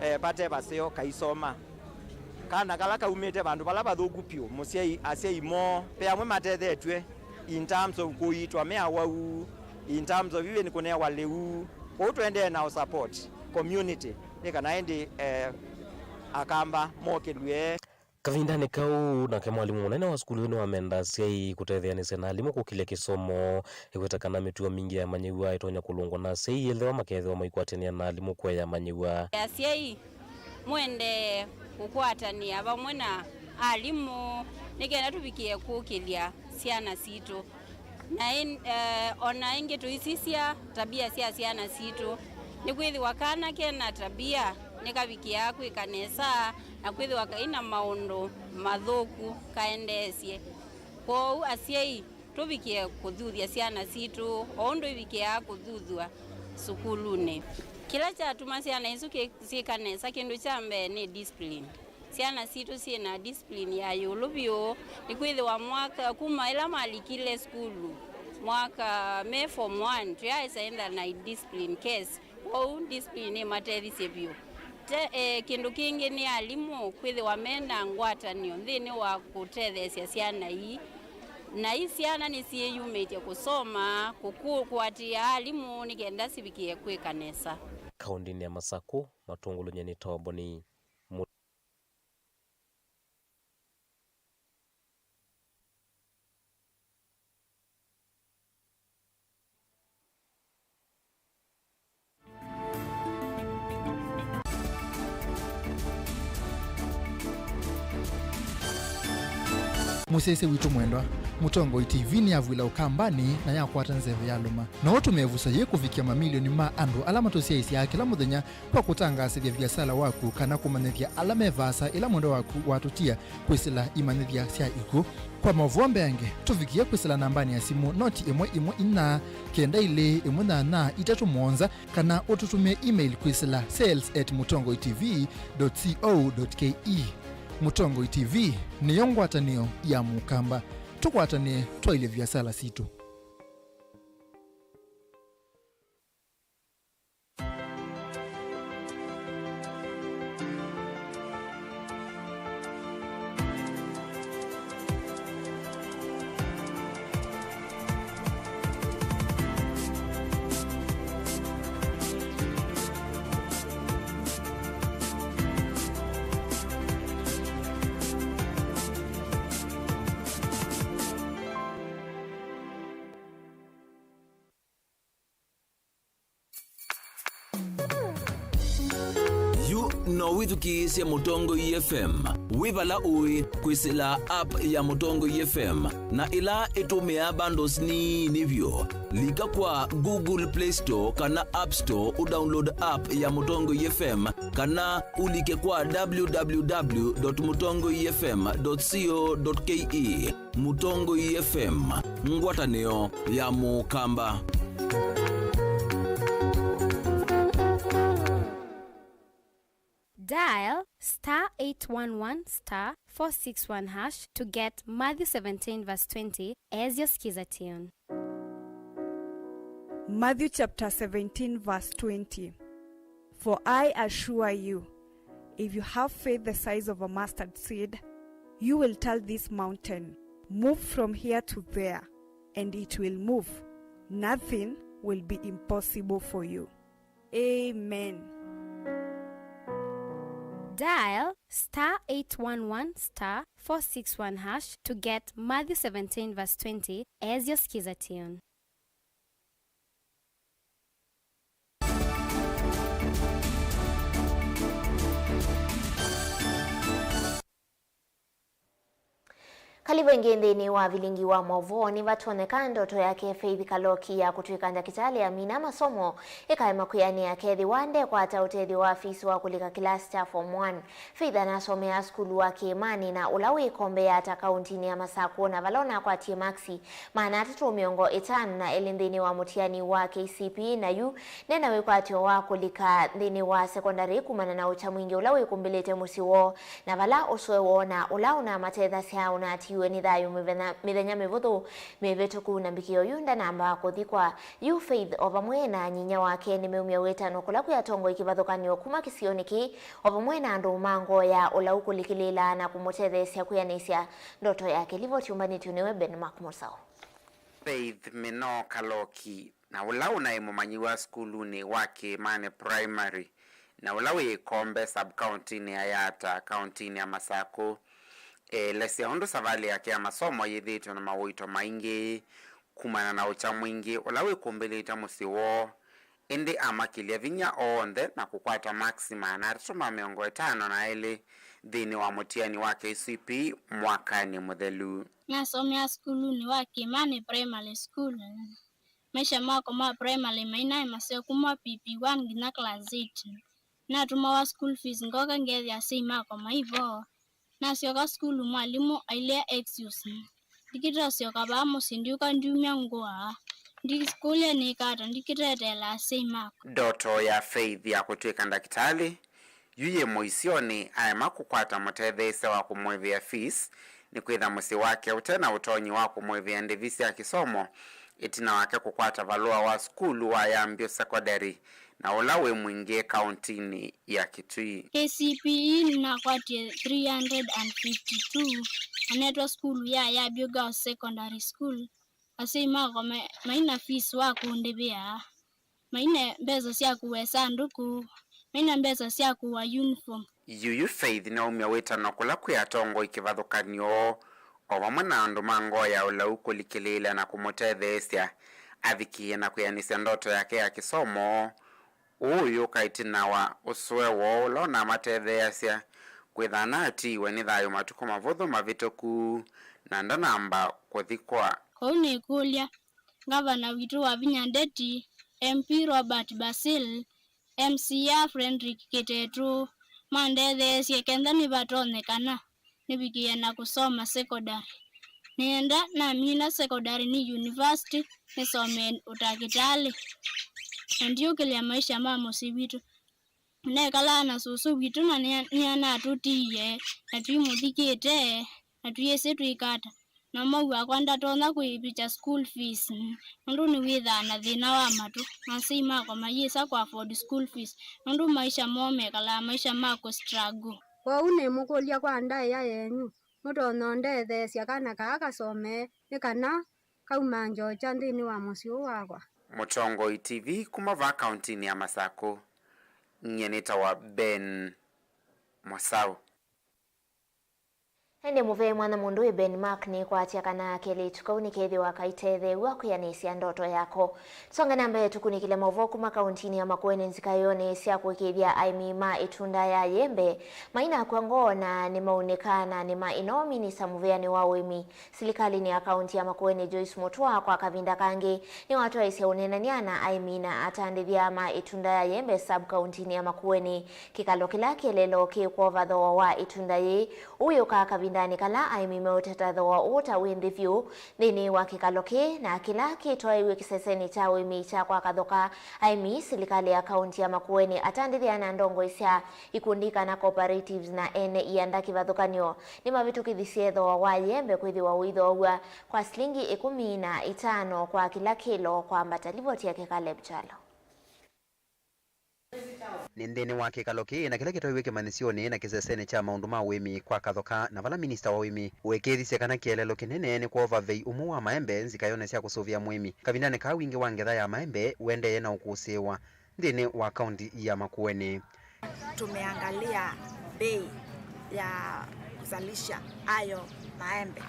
eh, vate vaseo kaisoma. Kana kala kaumĩte vandũ vala vathũku vyũ, mũsyai, asyai moo, ve amwe matethetw'e in terms of kũiitwa me awau, in terms of even kũnewa lĩu. Kwoou tũendee na ũ support community nĩ kana ĩndĩ, eh, Akamba mokĩlw'e. Kavindanĩ kau, nake mwalimũ mũnene wa sukulu ũyũ nĩwamenda asyai kũtetheanĩsya na alimũ kũkĩlya kĩsomo, ĩkwĩta kana mĩtuo mingĩ ya amanyĩw'a ĩtonya kũlũngwa na asyai ethĩwa makeethĩwa maikwatĩanĩa na alimũ kũea amanyĩw'a. Asyai, mũendee kũkwatanĩa vamwe na alimũ nĩ kenda tũvikĩe kũkĩlya syana sitũ. Na ĩ-, eh, o na ĩngĩ tũisisya tabia sya syana sitũ, nĩkwĩthĩwa kana ke na tabia nĩkavikĩaa kwĩka nesa na kwĩthĩwa kai na maũndũ mathũku kaendeesye. Kwoou asyai, tũvikĩe kũthuthya syana sitũ o ũndũ ivikĩaa kũthuthw'a sukulunĩ. Kĩla kyatuma syana isu kĩ-, syĩka nesa, kĩndũ kya mbee nĩ discipline. Syana sitũ syĩ na discipline ya ĩũlũ vyũ, nĩkwĩthĩwa mwaka, kuma ĩla malikile sukulu, mwaka me form one, tũyaaĩsa ĩndha na discipline case. Kwoou discipline nĩmatethisye vyũ. Te, eh, kĩndũ kĩngĩ nĩ alimũ kwĩthĩwa me na ngwatanĩo nthĩnĩ wa kũtetheesya syana ii, na i syana nĩsyĩyumĩtye kũsoma, kũku-, kũatĩĩa alimũ nĩ kenda sivikĩe kwĩka nesa. Kaũndĩnĩ ya Masakũ, matũngũlũny'e nĩ Toboni. Mũsyaĩĩsya witũ mwendwa, Mũtongoi T V nĩyavw'ĩla Ũkambanĩ na yakwata nzeve ya lũma. No ũtũme ĩvuso yĩĩ kũvikĩa mamilioni ma andũ ala matũsyaĩĩsyaa kĩla mũthenya kwa kũtangaasĩthya viasala waku kana kũmanyĩthya ala me vaasa ĩla mwendwa waku watũtia kwĩsĩla imanyĩthya sya ikw'ũ. Kwa maũvoo mbeange, tũvikĩe kwĩsĩla nambanĩ ya simũ noti ĩmwe ĩmwe inya kenda ilĩ ĩmwe nyanya itatũ mũonza, kana ũtũtũmĩe email kwĩsĩla sales at mũtongoi T V dot co dot K E. Mũtongoi T V nĩyo ngwatanĩo ya Mũkamba. Tũkwatanĩe twaĩlye viasala sitũ. No wĩthukĩĩsye Mũtongoi F M wĩ vala ũĩ kwĩsĩla app ya Mũtongoi F M na ĩla ĩtũmĩaa bundles nini vyũ. Lika kwa Google Play Store kana App Store ũdownload app ya Mũtongoi F M, kana ũlike kwa w w w dot mũtongoi f m dot co dot k e. Mũtongoi F M, ngwatanĩo ya Mũkamba. Dial star eight one one star four six one hash to get Matthew seventeen verse twenty as your skiza tune. Matthew chapter seventeen verse twenty. For I assure you, if you have faith the size of a mustard seed, you will tell this mountain, 'Move from here to there,' and it will move. Nothing will be impossible for you. Amen. Dial star eight one one star four six one hash to get Matthew seventeen verse twenty as your skiza tune. Kalĩvo ĩngĩ nthĩnĩ wa vilingi wa maũvoo. Nĩvatonyeka ndoto yake Faith Kaloki ya kũtw'ĩka ndakĩtalĩ amina masomo ĩkaema kwĩanĩa, akethĩwa ndekwata ũtethyo wa fees wa kũlika kĩlasi kya form one. Faith anasomeaa sukulu wa Kĩĩmanĩ na ũla wĩ ĩkombe ya ata kauntinĩ ya Masakũ, na vala ũnakwatie maksi maana atatũ mĩongo ĩtano na elĩ nthĩnĩ wa mũtiani wa K C P E, na yu nena wĩkwatyo wa kũlika nthĩnĩ wa sekondalĩ kumana na ũkya mwingĩ ũla wĩkumbĩlĩte mũsyĩ woo, na vala ũsũe woo na ũla ũnamatethasya ũnatiiwe nĩ thayũ mĩthenya, mĩthenya mĩvũthũ mĩvĩtũku, na mbikĩo yu ndanamba kũthikwa. Yu Faith o vamwe na nyinya wake nĩmeumya wĩtano kũla kwĩ atongoi kĩvathũkany'o kuma kĩsionĩ kĩĩ, o vamwe na andũ ma ngoo ya ũla ũkũlikĩlĩĩla na kũmũtetheesya kwĩanĩsya ndoto yake. Livoti yũmbanĩtw'e nĩwe Ben Mark Mũsaũ. Faith Mĩnoo Kaloki, na ũla ũnaĩ mũmanyĩw'a sukulunĩ wa Kĩĩmanĩ Primary, na ũla wĩ ĩkombe sub-kauntinĩ ya Yatta, kauntinĩ ya Masakũ, eelesya ũndũ savalĩ yake ya masomo yĩthĩĩtwe na mawũito maingĩ kumana na ũkya mwingĩ ũla wĩkumbĩlĩte mũsyĩ woo, ĩndĩ amakĩlya vinya onthe na kũkwata maksi maana atatũ ma mĩongo ĩtano na elĩ nthĩnĩ wa mũtiani wa K C P E mwakanĩ mũthelu. Nasomeaa sukulunĩ wa Kĩĩmanĩ Primary School. Maisha makwa ma primary mainaĩ maseo kuma P P one nginya class eight. Natũmawa school fees ngoka ngethĩa asyai makwa mai vo. Nasyoka sukulu, mwalimũ ailea excuse. Ndikĩte ũsyoka vaa mũsyĩ, ndiũka ndiumya ngũa. Ndikũlya nĩka ata, ndikĩteteela asyai makwa. Ndoto ya Faith ya kũtw'ĩka ndakĩtalĩ yu yĩ mũisyonĩ, aema kũkwata mũtetheesya wa kũmũĩvĩa fees, nĩkwĩtha mũsyĩ wake ũte na ũtonyi wa kũmũĩvĩa ndĩvi sya kĩsomo, ĩtina wake kũkwata valũa wa sukulu wa Yambio Secondary, na ũla wĩ mwingĩ kauntinĩ ya Kitui. K C P E nakwatie three hundred and fifty-two, anetwa sukulu ya Yambio Girls Secondary School. Asyai makwa ma-, maina fees wa kũndĩvĩa, maina mbesa sya kũwa ĩsandũkũ, maina mbesa sya kũwa uniform. Yuyu Faith nĩwaumya wĩtano kũla kwĩ atongoi kĩvathũkany'o, o vamwe na andũ ma ngoo ya ũlau kũlikĩlĩĩla na kũmũtetheesya avikĩe na kwĩanĩsya ndoto yake ya kĩsomo. Ũũ ũyũka ĩtina wa ũsũe woo ũla ũnamatetheeasya kwĩtha anatiiwe nĩ thayũ matukũ mavũthũ mavĩtũku, na ndanamba kũthikwa. Kwoou nĩkũlya Ngavana witũ Wavinya Ndeti, M P Robert Basil, M C A Frederick Kĩtetũ mandetheesye kenda nĩvatonyekana nĩvikĩe na kũsoma sekondalĩ. Nĩenda namina sekondalĩ nĩ university nĩsomee ũtakĩtalĩ na ndyũkĩlya maisha ma mũsyĩ witũ. Nekalaa na sũsũ witũ na nĩa-, nĩanatũtiie na twĩmũthikĩte na twĩsĩ twĩka ata. Na mwaũ wakwa ndatonya kwĩvikya school fees, nũndũ nĩwĩthaa na thĩna wa matũ, na asyai makwa mayĩsa kũ afford school fees, nũndũ maisha moo mekalaa maisha ma kũ struggle. Kwoou nĩmũkũlya kwa ndaĩa yenyu, mũtonya ũndetheesya kana kaa kasomee, nĩ kana kaumange ũkya nthĩnĩ wa mũsyĩ ũũ wakwa? Mũtongoi T V kuma vaa kauntinĩ ya Masakũ, nyie nĩtawa Ben Mũsaũ. Ĩndĩ mũvea mwanya mũndũ wĩ Ben Mark nĩkwatya kana kelĩtu kau nĩkethĩwa kaitetheew'a kwĩanĩsya ndoto yako. Tũsonge na mbee tũkunĩkĩle maũvoo kuma kauntinĩ ya Makueni nzikayonĩ sya kũĩkĩĩthya aĩmi ma ĩtunda ya yembe mainakw'a ngoo na nĩmaunĩka na nĩma ĩno minista mũvĩanĩ wa ũĩmi silikalĩnĩ ya kaunti ya Makueni Joyce Mutua kwa kavinda kangĩ nĩwatwaĩsye ũneenany'a na aĩmi na atandĩthya ma ĩtunda ya yembe sub kauntinĩ ya Makueni. Kĩkalo kĩla kĩeleelo kĩkwova thooa wa ĩtunda yĩĩ ũyũka kavindanĩ kala aĩmi meũteta thooa ũũ ta wĩ nthĩ vyũ. Nthĩnĩ wa kĩkalo kĩĩ na kĩla kĩtwaĩwe kĩsesenĩ kya ũĩmi kya kwa Kathoka, aĩmi, silikalĩ ya kaunti ya Makueni, atandĩthya na ndongoi sya ikundi kana cooperatives na ene ianda kĩvathũkany'o nĩmavĩtũkĩthisye thooa wa yembe kwĩthĩwa ũithoow'a kwa silingi ĩkũmi na itano kwa kĩla kĩlo kwambata. Livoti yake Caleb Kyalo. Nĩ nthĩnĩ wa kĩkalo kĩĩ na kĩla kĩtwaiwe kĩmanyĩsyonĩ na kĩsesenĩ kya maũndũ ma ũĩmi kwa Kathoka, na vala minista wa ũĩmi ũĩkĩĩthisye kana kĩeleelo kĩnene nĩ kwova vei ũmwe wa maembe nzikayonĩ sya kũsũvĩa mũĩmi kavindanĩ kaa wingĩ wa ngetha ya maembe ũendee na ũkũsĩĩwa nthĩnĩ wa kaunti ya Makueni. Tumeangalia bei ya kuzalisha hayo maembe,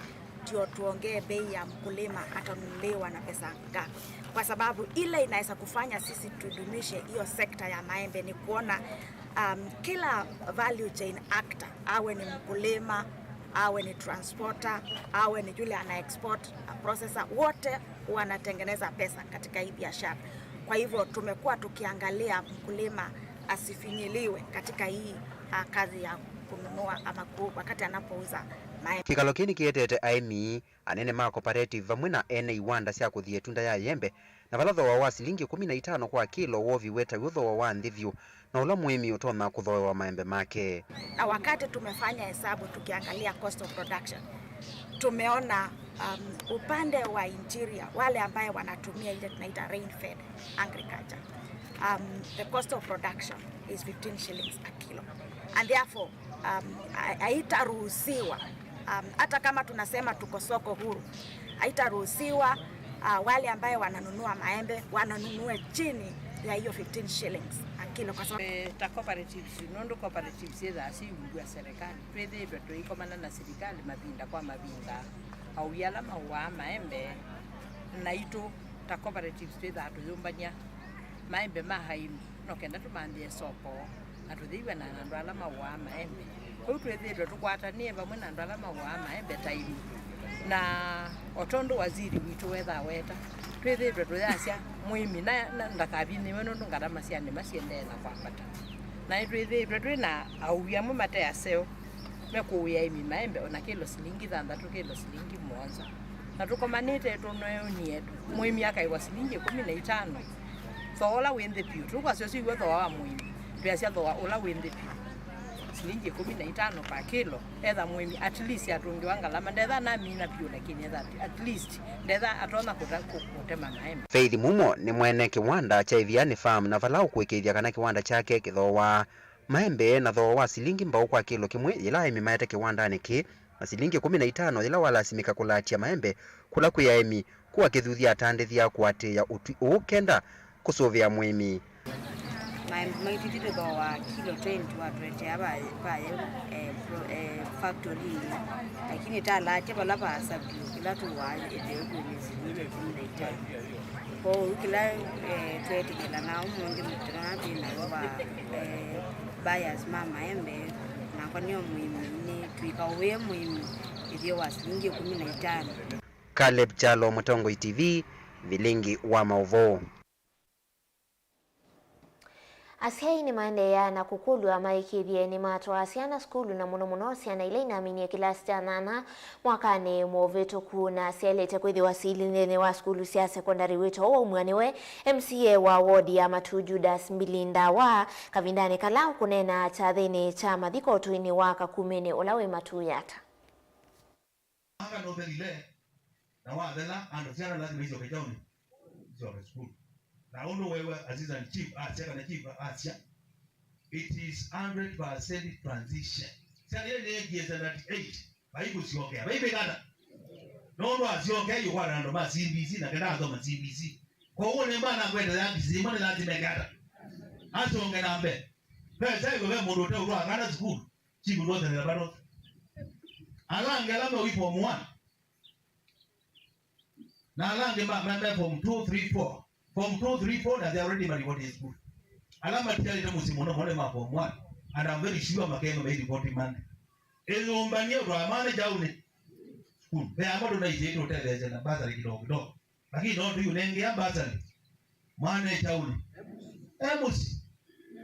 ndio tuongee bei ya mkulima atanunuliwa na pesa ngapi, kwa sababu ile inaweza kufanya sisi tudumishe hiyo sekta ya maembe ni kuona, um, kila value chain actor, awe ni mkulima, awe ni transporter, awe ni yule ana export, a processor, wote wanatengeneza pesa katika hii biashara. Kwa hivyo tumekuwa tukiangalia mkulima asifinyiliwe katika hii, ah, kazi ya kununua ama ku-, wakati anapouza maembe. Kĩkalo kĩĩ nĩkĩetete aĩmi, anene ma cooperative vamwe na ene iwanda sya kũthia ĩtunda ya yembe, na vala thooa wa silingi ĩkũmi na itano kwa kĩlo woviwe taw'o thooa wa nthĩ vyũ, na ũla mũĩmi ũtonya kũthooewa maembe make. Na wakati tumefanya hesabu tukiangalia cost of production, tumeona, um, upande wa interior, wale ambaye wanatumia ile tunaita rain fed agriculture, um, the cost of production is fifteen shillings a kilo. And therefore, um, ha-, haitaruhusiwa, um, hata kama tunasema tuko soko huru, haitaruhusiwa, uh, wale ambaye wananunua maembe wanunue chini ya hiyo fifteen shillings a kilo, kwa sababu eh, ta cooperatives, nũndũ cooperatives syĩthaa syĩungw'a serikali, twĩthĩĩtwe tũikomana na serikali mavinda kwa mavinda, aui ala maũaa maembe, naitũ ta cooperatives twĩthaa tũyũmbany'a maembe ma aĩmi, no kenda tũmanthĩe soko na tũthĩiwe na andũ ala maũaa maembe. Kwoou twĩthĩĩtwe tũkwatanĩe vamwe na andũ ala maũaa maembe ta aĩmi. Na o tondũ waziri witũ wethaa weta, twĩthĩĩtwe tũyasya mũĩmi na, na ndakavinyĩĩwe nũndũ ngarama sya nĩma siendee na kwambata. Na nĩtwĩthĩĩtwe twĩ na aui amwe mate aseo, mekũũĩa aĩmi maembe o na kĩlo silingi thanthatũ, kĩlo silingi mũonza. Na tũkomanĩte tũneũnie mũĩmi akaĩwa silingi ĩkũmi na itano, thooa ũla wĩ nthĩ vyũ. Tũkwasya ũsu iw'o thooa wa mũĩmi, twĩasya thooa ũla wĩ nthĩ vyũ, silingi ĩkũmi na itano kwa kĩlo. Etha mũĩmi at least atũngĩwa ngalama, ndetha namina vyũ, lakini etha at least ndetha atonya kũta-, kũ-, kũtema maembe. Faith Mumo nĩ mwene kĩwanda kya Ĩvianĩ Farm, na vala ũkũĩkĩĩthya kana kĩwanda kyake kĩthooaa maembe na thooa wa silingi mbaũ kwa kĩlo kĩmwe yĩla aĩmi maete kĩwandanĩ kĩĩ, na silingi ĩkũmi na itano yĩla walasimĩka kũlatya maembe kũla kwĩ aĩmi, kũu akĩthuthya atandĩthya kũatĩĩa ũtwi ũũ kenda kũsũvĩa mũĩmi. Maembe maitũ ithyĩ tũthooaa kilo twenty watũetea va, va, eh, pro-, eh, factory-inĩ, lakini talatya vala vaasa vyũ, kĩla tũwaa ĩtheo kwĩ nĩ silingi ĩkũmi na itano. Kwoou kĩla, eh, tweetĩkĩla na ũmũnthĩ mũthenya twĩ nayo va, eh, buyers ma maembe, nakwa nĩo mũĩmi, nĩ twĩka ũwĩe mũĩmi ĩtheo wa silingi ĩkũmi na itano. Caleb Kyalo, Mũtongoi T V, Vilingi wa Maũvoo. Asyai nĩmaendeea na kũkũlw'a maĩkĩĩthye nĩmatwaa syana sukulu, na mũno mũno syana ila inaminie kĩlasi kya nyanya mwakanĩ mũvĩtũku, na syaĩlĩte kwĩthĩwa syĩilyĩ nthĩnĩ wa sukulu sya sekondalĩ. Wĩto ũũ waumw'a nĩwe M C A wa ward ya Matuu, Judas Mbili Ndawa, kavindanĩ kala ũkũneena kyathĩnĩ kya mathiko ũtũinĩ wa Kakumĩnĩ ũla wĩ Matuu Yatta. Mwaka nũthelile, na wathela, andũ syana lazima isyoke kyaũnĩ, isyoke sukulu. Na ũndũ wewe assistant chief asya kana chief asya, it is hundred percent transition. Syana ile nĩ grade eight, vaikũsyokea, vaivĩkata. Nũndũ asyoke, yũkwata andũ ma C B C, na kenda athoma C B C. Kwoou nĩ mbana ngwete ya D C, imwe nĩ lazima eke ata? Asonge na mbee. Pesa ĩyo ve mũndũ ũteũtwaa kana sukulu. Chief ndwothelera vano. Ala angĩ ala meũi form one, na ala angĩ ma, ma, me form two, three, four. Form two, three, four, na they already maripoti school. Ala matialĩte mũsyĩ mũno mũno ma form one, and I'm very sure makema me report Monday. Ĩyũmbanie ũndũ wa mane kyaũnĩ. School. Ve amwe tũnaisye tũtetheesya na bursary kidogo kidogo. Lakini no tu unenge bursary. Mane kyaũnĩ. Emusi.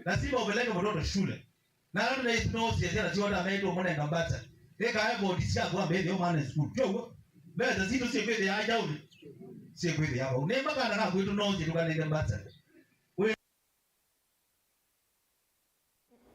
Lazima upeleke mtoto shule. Na ala tũnaisye no syana syoo ta metu mũnenga bursary. Ĩka effort sya kwa mbele yo mane school. Kyoguo. Mbesa sitũ syekwĩthĩa kyaũnĩ. Syekwĩthĩa vau. Nĩ makana na kwĩtũ no sitũkanenge bursary.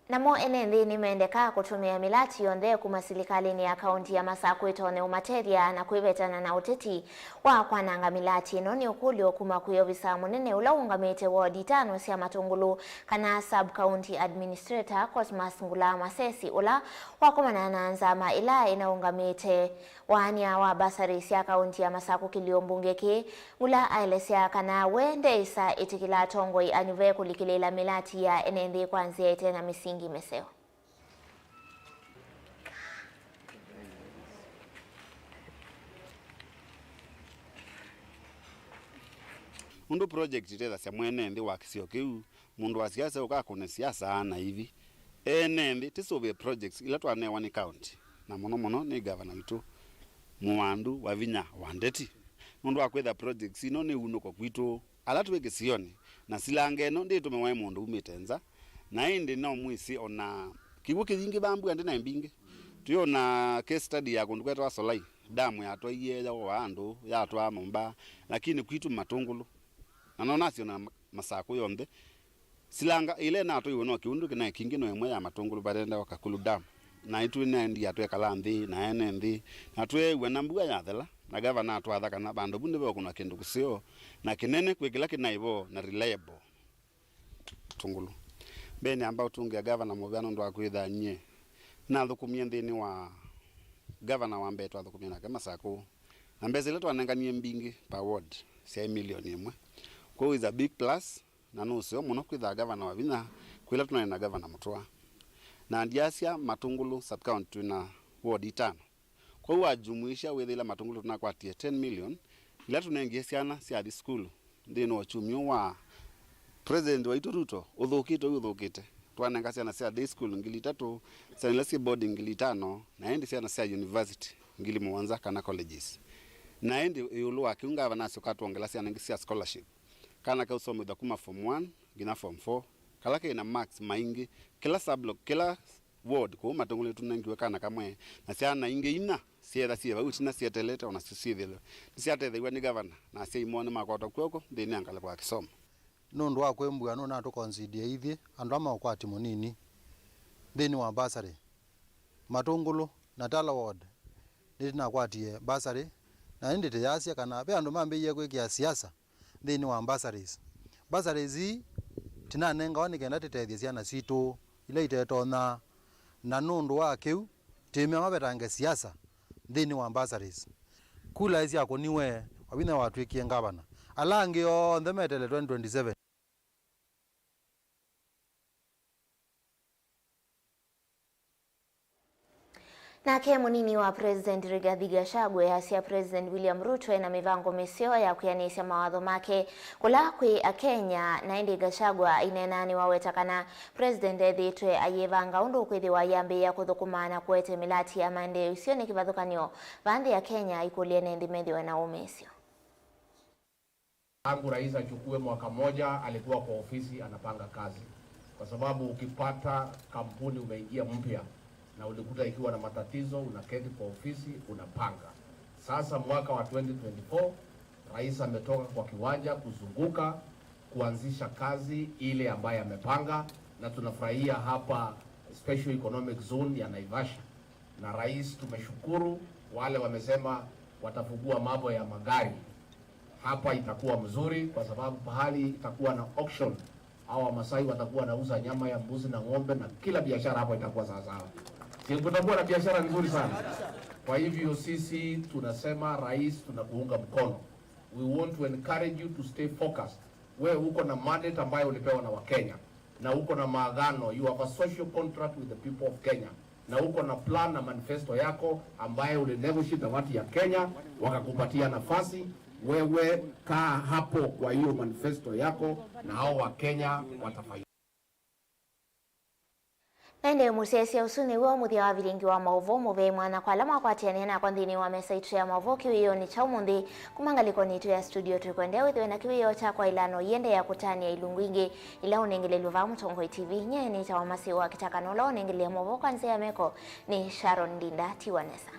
Namo ene nthĩ nĩmendekaa kũtũmĩa mĩlati yonthe kuma silikalĩnĩ ya kaunti ya Masakũ ĩtonye ũmatethya na kwĩvetana na ũteti wa kwananga mĩlati ĩno. Nĩ ũkũlyo kuma kwĩ ovisa mũnene ũla ũũngamĩte ward itano sya Matũngũlũ, kana sub county administrator, Cosmas Ngula Masesi, ũla wakomana na nzama ĩla ĩnaũngamĩte waania wa basarĩ sya kaunti ya Masakũ kĩlio mbunge kĩĩ. Ngula aelesya kana we ndeĩsa ĩtĩkĩla atongoi anyuve kũlikĩlĩĩla mĩlati ya ene nthĩ kwa nzĩa ĩte na mĩsingi mĩseo. Ũndũ project itethasya mwene nthĩ wa kĩsio kĩu, mũndũ wa siasa ũkakũne siasa na ivi. Ene nthĩ tĩsũvĩe projects ila twanewa nĩ county, na mũno mũno nĩ gavana witũ, mũwandu wa vinya wa ndeti, nũndũ wa kwĩtha projects ino nĩ unũko kwitũ ala twĩ kĩsionĩ, na silanga ĩno ndĩtũmĩwa nĩ mũndũ umĩte nza, na ĩndĩ no mwĩsĩ ona kĩw'ũ kĩyingĩ vambua ndĩ na mbingĩ. Twĩ ona case study ya kũndũ kwetawa Solai, damu yatwaie yaũa andũ, yatwaa nyũmba, lakini kwitũ Matũngũlũ, na no nasyo na Masakũ yonthe, silanga ĩla ĩnatwaiwe no kĩw'ũ kĩnaĩ kingĩ no ĩmwe ya Matũngũlũ vatendewa Kakulu Dam. Na itũ nĩnaendie twekala nthĩ na ene nthĩ, na tweew'a na mbua yathela, na gavana atwatha kana vandũ vu nĩveũkũnwa kĩndũ kĩseo na kĩnene kwĩ kĩla kĩnaĩ vo na reliable. Matũngũlũ. Mbee nĩamba ũtũngĩa gavana mũvea nũndũ wa kwĩtha nyie nathũkũmie nthĩnĩ wa gavana wa mbee twathũkũmie nake Masakũ, na mbesa ila twanenganie mbingĩ per ward syaĩ milioni ĩmwe. Kwoou is a big plus, na nĩ ũseo mũno kwĩtha gavana wa vinya kwĩla tũnaĩ na gavana mũtũa. Na ndiasya Matũngũlũ sub-county twĩ na ward itano. Kwoou wajumuisha wĩthĩla Matũngũlũ tũnakwatie ten million ila tũnengie syana syathi sukulu nthĩnĩ wa ũkyumi ũũ wa President waitũ Ruto ũthũkĩte ũu ũthũkĩte. Twanenga syana sya day school ngili itatũ, syana ila syĩ boarding ngili itano, na ĩndĩ syana sya university ngili mũonza kana colleges. Na ĩndĩ ĩũlũ wa kĩu, ngavana asyoka atwongela syana ingĩ sya scholarship. Kana kausomethwa kuma form one nginya form four, kala kena marks maingĩ kĩla sub-block, kĩla ward kũu Matũngũlũ nĩtũnengiwe kana kamwe, na syana ingĩ inya syeetha syĩ vau ĩtina syeteelete, o nasyo syĩthĩwe nĩsyatethew'a nĩ gavana, na asyai moo nĩmakwatwa kw'oko nthĩnĩ ya ngalĩko ya kĩsomo. Nũndũ wa kwĩmbua nũnatũkonsidie ithyĩ andũ ala ma ũkwati mũnini nthĩnĩ wa mbasarĩ. Matũngũlũ na Tala Ward nĩtũnakwatie mbasarĩ, na ĩndĩ tĩyasya kana ve andũ mambĩĩie kwĩkĩa siasa nthĩnĩ wa bursaries. Bursaries ii tũnanengawa nĩ kenda tũtethye syana sitũ ila itetonya, na nũndũ wa kĩu tũimea mavetange siasa nthĩnĩ wa bursaries. Kula ĩsyakũniwe, Wavinya watw'ĩkie ngavana. Ala angĩ onthe metele twenty twenty-seven. Nake mũnini wa President Rigathi Gachagua easya President William Ruto ena mĩvango mĩseo ya kwĩanĩsya mawatho make kũla kwĩ Akenya, na ĩndĩ Gachagua aineena nĩwaweta kana President ethĩĩtwe ayĩvanga ũndũ ũkwĩthĩwa ayambĩĩa kũthũkũma na kũete mĩlati ya maendeeo isionĩ kĩvathũkany'o vaa nthĩ ya Kenya, aikũlya ene nthĩ methĩwe na ũmĩĩsyo. Tangu rais achukue mwaka moja, alikuwa kwa ofisi anapanga kazi, kwa sababu ukipata kampuni umeingia mpya na ulikuta ikiwa na matatizo, unaketi kwa ofisi unapanga. Sasa mwaka wa twenty twenty-four, rais ametoka kwa kiwanja kuzunguka kuanzisha kazi ile ambayo amepanga, na tunafurahia hapa Special Economic Zone ya Naivasha, na rais tumeshukuru wale wamesema watafungua mambo ya magari. Hapa itakuwa mzuri kwa sababu pahali itakuwa na auction, hawa Wamasai watakuwa wanauza nyama ya mbuzi na ng'ombe, na kila biashara hapa itakuwa sawasawa. Si kutakuwa na biashara nzuri sana? Kwa hivyo sisi tunasema, rais, tunakuunga mkono. We want to encourage you to stay focused. Wewe uko na mandate ambayo ulipewa na Wakenya, na uko na maagano, you have a social contract with the people of Kenya. na uko na plan na manifesto yako ambaye ulinegotiate na watu ya Kenya wakakupatia nafasi, wewe kaa hapo kwa hiyo manifesto yako, na hao wa Kenya watafaidika. Na ĩndĩ mũsyaĩĩsya ũsu nĩw'o mũthya wa vilingi wa maũvoo mũvei mwanya kwa ala makwatĩanĩa nakwa nthĩnĩ wa mesa itũ ya maũvoo kĩwĩonĩ kya ũmũnthĩ. Kuma ngalĩkonĩ itũ ya studio, twĩkwendea wĩthĩwe na kĩwĩoo kya kwaĩlana ũiendeea kũtanĩa ilungu ingĩ ila ũnengelelw'e vaa Mũtongoi T V. Nyie nĩtawa Masiwa Kĩtaka, na ũla ũnengelea maũvoo kwa nzĩa ya meko nĩ Sharon Ndinda. Tiwa nesa.